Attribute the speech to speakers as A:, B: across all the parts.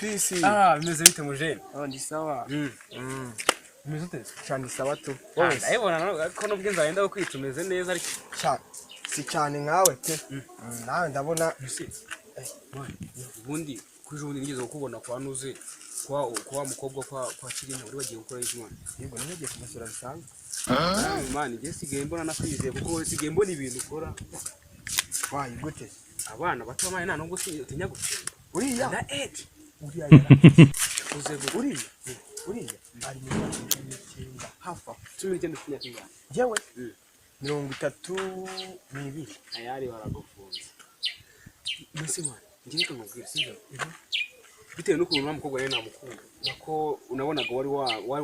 A: Chris.
B: Ah, bimeze bite, mujene?
A: Oh, ndi sawa.
B: Bimeze ute?
A: Cyane, sawa tu.
B: Ah, ndabibona ko nubwo inzara yenda kukwica umeze neza, ariko
A: Si cyane nkawe pe. Nawe ndabona.
B: Ese, man, ubundi kuri ejo bundi nigeze kukubona kwa Nuze, kwa mukobwa kwa Kirina, wari wagiye gukora iki, man?
A: Yego, ngiye kumusura bisanzwe.
B: Ah, man, njye sigaye mbona nakwizeye kuko sigaye mbona ibintu ukora.
A: Wayi gute?
B: Abana bato, man, nta nubwo utinya gufunga.
A: Uriya
B: Na age
A: uriya yarakuze.
B: Uze gute?
A: Uriya ari mu myaka 19 hafi aho.
B: 19, ufite imyaka ingahe?
A: Njyewe 32.
B: Ayari baragufunze. Mbese man, njye reka nkubwire, sibyo? Bitewe n'ukuntu uriya mukobwa rero namukunda, nako unabonaga wari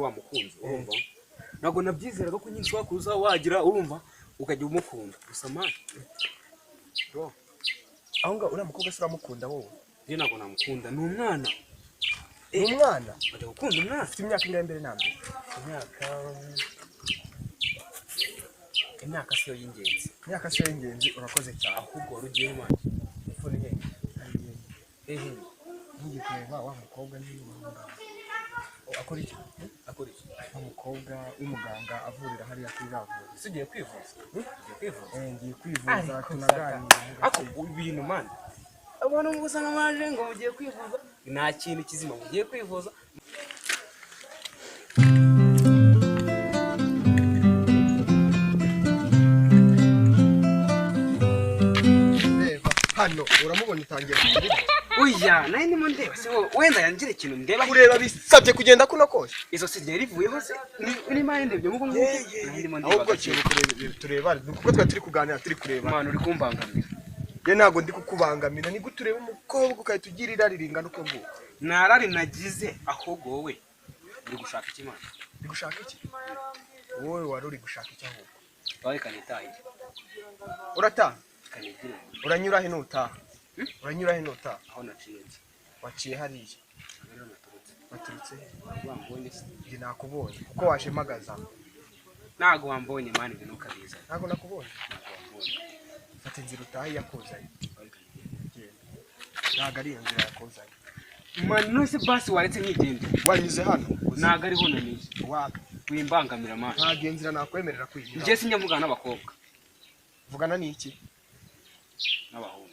B: wamukunze, urumva, ntabwo nabyizeraga ko nyine ushobora kuza wagira, urumva, ukajya umukunda gusa, man, bro.
A: Aho ngaho uriya mukobwa se uramukunda wowe?
B: Njye ntabwo namukunda, ni umwana.
A: Ni umwana?
B: Bajya gukunda umwana?
A: Ufite imyaka ingahe mbere na mbere?
B: Imyaka siyo y'ingenzi.
A: Imyaka si yo y'ingenzi, urakoze cyane.
B: Ahubwo wari ugiye, man?
A: Telefone ye.
B: Ehe.
A: Ngiye kureba wa mukobwa nyine w'umuganga. Akora iki?
B: Akora iki?
A: Wa mukobwa w'umuganga avurira hariya kuri ravuriro.
B: Ese ugiye kwivuza? Ugiye kwivuza?
A: Eh, ngiye kwivuza.
B: Ariko
A: tunaganira.
B: Ako ibintu, man, abantu usanga maje ngo mugiye kwivuza, nta kintu kizima mugiye kwivuza.
A: Reba hano, uramubona, utangiye kureba.
B: Oya, nayo ndimo ndeba se wowe wenda yangira ikintu ndeba.
A: Kureba bisabye kugenda kuno kose?
B: Izo si ryari rivuyeho se? Ni mani ndebye nkuko nguko nayo ndimo ndeba.
A: Ahubwo kintu kureba tureba kuko twari turi kuganira turi kureba.
B: Mwana, uri kumbangamira.
A: Ye, ntabwo ndi kukubangamira. Ni gute ureba umukobwa ugahita ugira irari ringana uko nguko?
B: Ntarari nagize, ahubwo wowe uri gushaka iki, mana?
A: Uri gushaka iki? Wowe wari uri gushaka iki ahubwo?
B: Wawe kanitahire.
A: Urataha?
B: Kanigire.
A: Uranyura he nutaha? Uranyura he nutaha?
B: Aho naciye nzi.
A: Waciye hariya?
B: Rero naturutse.
A: Waturutse he?
B: Wambonye se?
A: Njye nakubonye kuko waje mpagaze aho.
B: Ntago wambonye, man, ibyo ntukabiza.
A: Ntabwo nakubonye?
B: Ntago wambonye.
A: Fata inzira utaha yakuzanye.
B: Wawe kanigire.
A: Genda, ntabwo ari iyo nzira yakuzanye.
B: Man, none se basi waretse nkigendera?
A: Wanyuze hano.
B: Ntago ariho naniye.
A: Wapi.
B: Wimbangamira, man.
A: Ntabwo iyo nzira nakwemerera kuyinyura.
B: Njye sinjya mvugana n'abakobwa.
A: Vugana n'iki?
B: N'abahungu.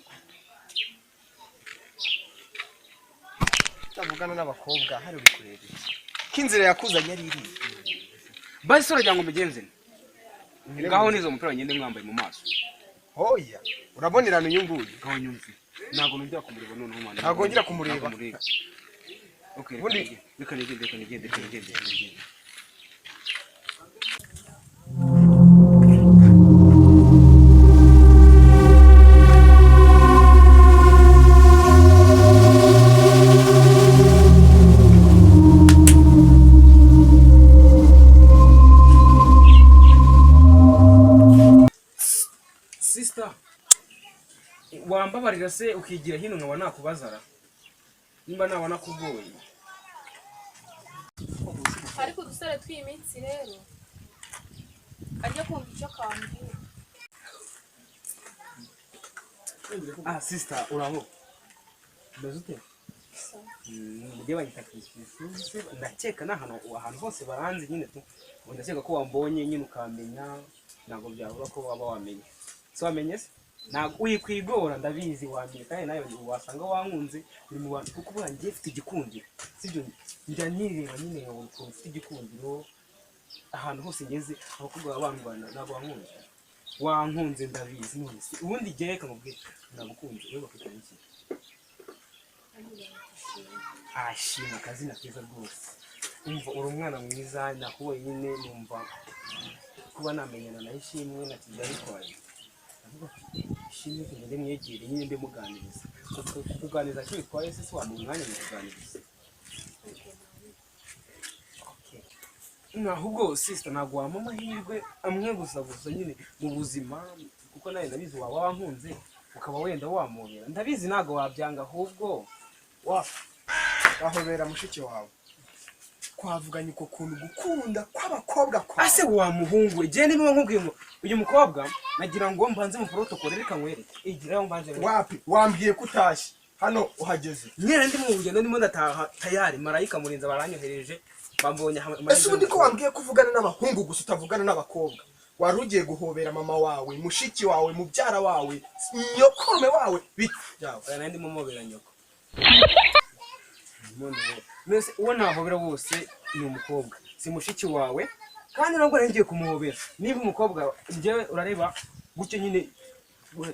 A: Utavugana n'abakobwa, hari uri kureba iki ko inzira yakuzanye ari iriya?
B: Basi se uragira ngo mugenze nte? Ngaho nizo mupira ngende mwambaye mu maso.
A: Hoya, urabonerana uyu nguyu.
B: Ngaho nyumve, ntabwo nongera kumureba noneho, mwana.
A: Ntabwo wongera kumureba.
B: Ntabwo mureba. Okay, reka reka nigende, reka nigende, reka nigende, reka nigende. Sister, wambabarira se ukigira hino nkaba nakubazara nimba naba nakugoye?
C: Ariko udusore tw'iyi minsi rero, ajya kumva icyo kambwira.
B: Ah, sister, uraho? Umeze ute? Mujye banyita Christine. Ndakeka n'ahantu ahantu hose baranzi nyine tu. Ubu ndakeka ko wambonye nyine ukamenya, ntabwo byabura ko waba wamenye. So wamenye se? Ntabwo uyikwigora, ndabizi wamenye, kandi nawe wasanga wankunze, uri mu bantu kuko buriya njye mfite igikundiro, sibyo? Njya nireba nyine nkabona ukuntu mfite igikundiro ahantu hose ngeze, abakobwa baba bandwana. Ntabwo wankunze? Wankunze, ndabizi. None se ubundi jye reka nkubwire, nagukunze. Wowe bakwita iki? Ashima, akazina keza rwose. Umva, uri umwana mwiza, nakubonye nyine numva kuba namenyana na Ishimwe na kigali bitwaye. Ndavuga ati Ishimwe tugende mwegere nyine mbe muganiriza. Kukuganiriza icyo bitwaye se? Wamuha umwanya mukuganiriza? Okay. Ahubwo sister, ntabwo wampa amahirwe amwe gusa gusa nyine mu buzima, kuko nawe ndabizi waba wankunze, ukaba wenda wamubera, ndabizi ntabwo wabyanga ahubwo.
A: Wa ahobera mushiki wawe, twavuganye uko kuntu gukunda kw'abakobwa kwawe.
B: Ase wa muhungu we, genda. Niba nkubwiye ngo uyu mukobwa nagira ngo mbanze mu protocol, reka nkwereke, igiraho mbanze nkwereke.
A: Wapi, wambwiye ko utashye. Hano uhageze
B: Nyine ndi mu rugendo ndimo ndataha tayari marayika murinzi baranyohereje bambonye.
A: Ese ubundi ko wambwiye ko uvugana n'abahungu gusa utavugana n'abakobwa, wari ugiye guhobera mama wawe, mushiki wawe, mubyara wawe, nyokorome wawe, bite byawe?
B: Oya, nari ndimo mpobera nyoko. Mbese uwo nahobera wose ni umukobwa, si mushiki wawe, kandi nabwo nari ngiye kumuhobera. Niba umukobwa njyewe urareba gutyo nyine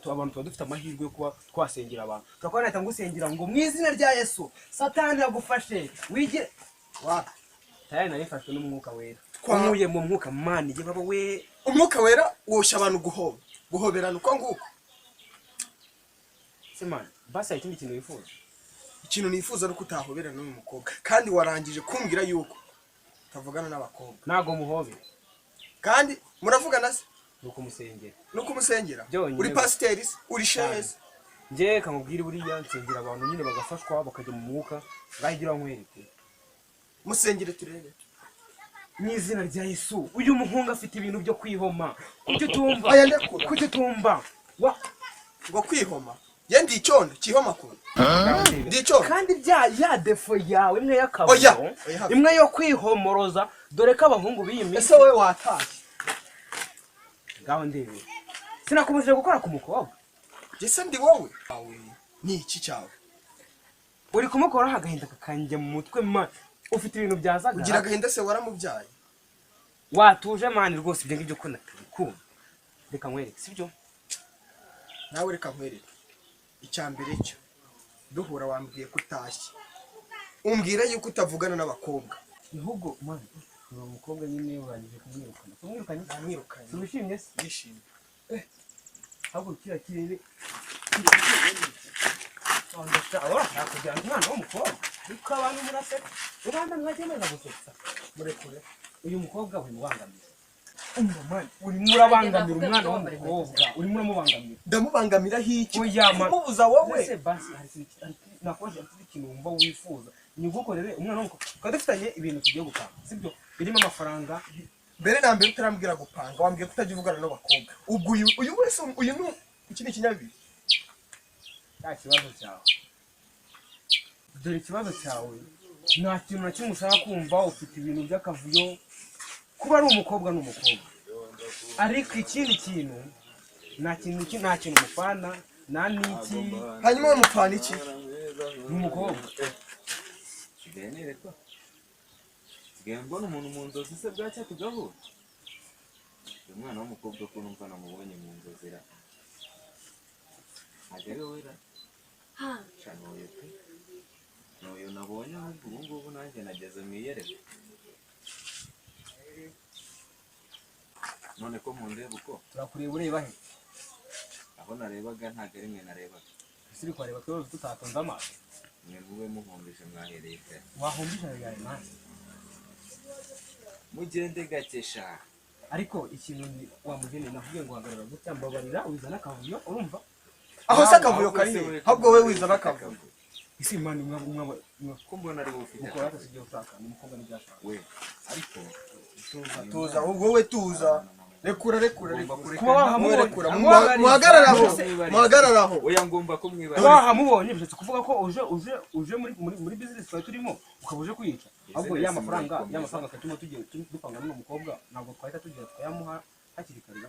B: abantu tuba dufite amahirwe yo kuba twasengera abantu, turakora nahita ngusengera ngo mu izina rya Yesu Satani yagufashe wigire
A: Wa
B: tayari narifashwe n'umwuka wera, nkuye mu mwuka mani ye baba we.
A: Umwuka wera woshya abantu guhoba guhoberana uko nguko.
B: Se mani, basi hari ikindi kintu wifuza?
A: Ikintu nifuza ari uko utahoberana n'uyu mukobwa, kandi warangije kumbwira yuko utavugana n'abakobwa.
B: Ntago muhobera.
A: Kandi muravugana se?
B: Ni ukumusengera.
A: Ni ukumusengera?
B: Byonyine.
A: Uri pasiteri se? Uri shehe se?
B: Njye kamubwira, buriya nsengera abantu nyine bagafashwa bakajya mu mwuka. Ngahigira nkwereke.
A: Musengere turebe.
B: Mu izina rya Yesu, uyu muhungu afite ibintu byo kwihoma, kuki utumva?
A: Aya, ndekura.
B: Kuki utumva wa?
A: Ngo kwihoma? Ye, ndi icyondo cyihoma kuntu? Ndi icyondo?
B: Kandi bya ya défaut yawe imwe
A: Oya,
B: y'akavuyo,
A: oya.
B: imwe yo kwihomoroza, dore ko abahungu b'iyi minsi
A: Ese wowe watashye?
B: Ngaho ndebe, sinakubujije gukora ku mukobwa.
A: Ese ndi wowe wawe ni iki cyawe?
B: Uri kumukoraho agahinda kakanjya mu mutwe ma, ufite ibintu byazaga.
A: Ugira agahinda se waramubyaye?
B: Watuje mani rwose, ibyo ngibyo ko natabikunda. Reka nkwereke, sibyo?
A: Nawe reka nkwereke. Icya mbere cyo, duhura wambwiye ko utashye, umbwira yuko utavugana n'abakobwa.
B: Ahubwo mani, uwo mukobwa nyine urangije kumwirukana, kumwirukanye?
A: Namwirukanye.
B: Wishimye se?
A: Ndishimye.
B: Ahubwo kiriya kirere urashaka kujyana umwana w'umukobwa, ariko abantu muraseka, rubanda mwagemeza gusetsa.
A: Murekure.
B: Uyu mukobwa wimubangamira, umva mani, urimo urabangamira umwana w'umukobwa, urimo uramubangamira.
A: Ndamubangamiraho iki?
B: Oya,
A: Kumubuza wowe?
B: Ese basi hari ikintu nakoze, hari ikintu wumva wifuza nigukorere? Umwana w'umukobwa tukaba dufitanye ibintu tugiye gupanga, sibyo? Birimo amafaranga.
A: Mbere na mbere utarambwira gupanga, wambwiye ko utajya uvugana n'abakobwa. Ubwo uyu wese, uyu ni iki? Ni ikinyabibiri.
B: Cya kibazo cyawe, dore ikibazo cyawe, nta kintu na kimwe ushaka kumva, ufite ibintu by'akavuyo. Kuba ari umukobwa ni umukobwa, ariko ikindi kintu nta kintu umufana nta n'iki.
A: Hanyuma we mupfana iki?
B: Ni umukobwa.
D: Nsigaye nerekwa, nsigaye mbona umuntu mu nzozi se bwacya tugahura. Uyu mwana w'umukobwa ko numva namubonye mu nzozi ra, ntabwo ari wowe ra? Sha, ni uyu pe, ni uyu nabonye. Ahubwo ubu ngubu nanjye nageze mu iyerekwa. None ko mundeba uko?
B: Turakureba ureba he?
D: Aho narebaga ntabwo ari mwe narebaga.
B: Ese uri kuhareba twebwe tutatonze amaso?
D: Mwe mube muhumbije, mwahereye kare.
B: Wahumbije ayo yawe mani.
D: Mugende gake sha.
B: Ariko ikintu ni wamugeni nakubwiye ngo hagarara gutya, mbabarira wizana akavuyo, urumva?
A: Aho se akavuyo kari he? Ahubwo wowe wizana akavuyo.
B: Ese mani, mwa mwa mwa
D: Ko mbona ari wowe ufite
B: mukora
D: akavuyo.
B: atasi ibyo ushaka ni umukobwa n'ibyo ashaka.
D: We, ariko
A: Tuza, tuza, wowe tuza, rekura, rekura,
D: Ugomba
A: rekura.
D: kureka.
B: Kuba wahamubonye
A: Wowe rekura. Muhagarare aho, muhagarare aho.
D: Oya, ngomba kumwibariza.
B: Wahamubonye bishatse kuvuga ko uje muri business twari turimo ukaba uje kwica. Ahubwo ya
D: Business
B: mafaranga,
D: murayikomeza.
B: ya mafaranga twari turimo tugiye dupanga n'uwo mukobwa, ntabwo twahita tugira tukayamuha hakiri kare?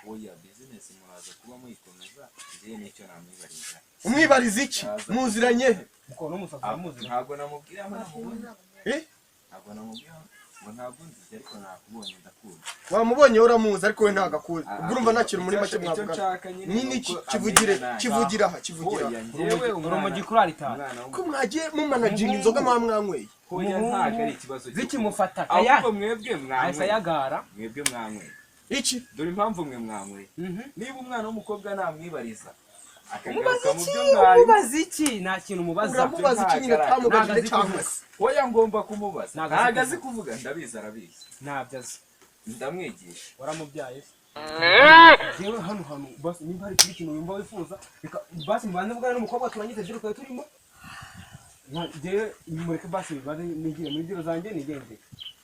D: Oya, business muraza kuba muyikomeza, njyewe nicyo namwibariza.
A: Umwibariza iki? Muziranye he?
B: Mukobwa n'umusazi uramuzira.
D: Ntabwo namubwiye aho namubonye.
A: Eh?
D: Ntabwo namubwiye ngo ntabwo nzi, ariko nakubonye ndakunda.
A: Wamubonye uramuzi, ariko we ntabwo akuzi. Ubwo urumva nta kintu muri make
D: Icyo
A: mwavugana.
D: nshaka nyine
A: Ni
D: ni
A: niki?
D: uko
A: Kivugire,
D: amenya nanjye.
A: kivugira aha, kivugira
D: Oya,
A: aha.
D: njyewe
B: Urumogi kuri aritari.
D: umwana
A: Ko mwagiye mumanaginga inzoga muba mwanyweye?
D: Oya, ntabwo ari ikibazo cyo
B: Zikimufata
D: kunywa.
B: kaya
D: Ahubwo mwebwe
B: ahise
D: mwanyweye.
B: ayagara.
D: Mwebwe mwanyweye.
A: Iki?
D: Dore impamvu mwe mwanyweye. Niba umwana w'umukobwa namwibariza
B: Umubaza
D: akagaruka mu
B: iki?
D: byo mwari
B: Umubaza iki? Nta kintu umubaza.
A: Uramubaza iki nyine?
D: Ntabwo
A: Atamubajije
B: azi
A: cyangwa
B: kuvuga.
A: se?
D: Oya, ngomba kumubaza.
B: Ntabwo azi
D: Ntabwo azi kuvuga, ndabizi, arabizi.
B: Ntabyo azi.
D: Ndamwigisha.
B: Waramubyaye se? Jewe hano hantu basi, nimba hari ikindi kintu wumva wifuza, reka basi mubanze mvugane n'umukobwa turangize ejo twari turimo. Jewe mureke basi bibanze nigire muri biro zanjye nigendere.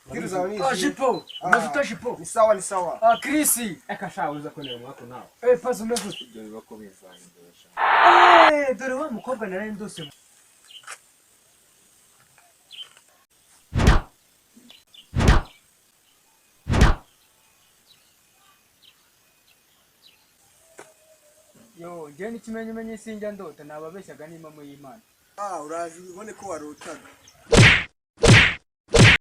A: Deal zawe ni
E: Ah,
A: izihe?
E: Jipo, umeze ute Jipo?
A: Ni sawa, ni sawa.
E: Ah, Chris.
B: Eka sha uza konera umwako nawe.
E: Eh, pazo umeze ute?
D: Ibyo biba ko bizahindura.
E: Eh, dore wa mukobwa nari ndose. Yo, njye n'ikimenyimenyi sinjya ndota, nababeshyaga n'impamo y'Imana.
A: Ah, uraje ubone ko warotaga.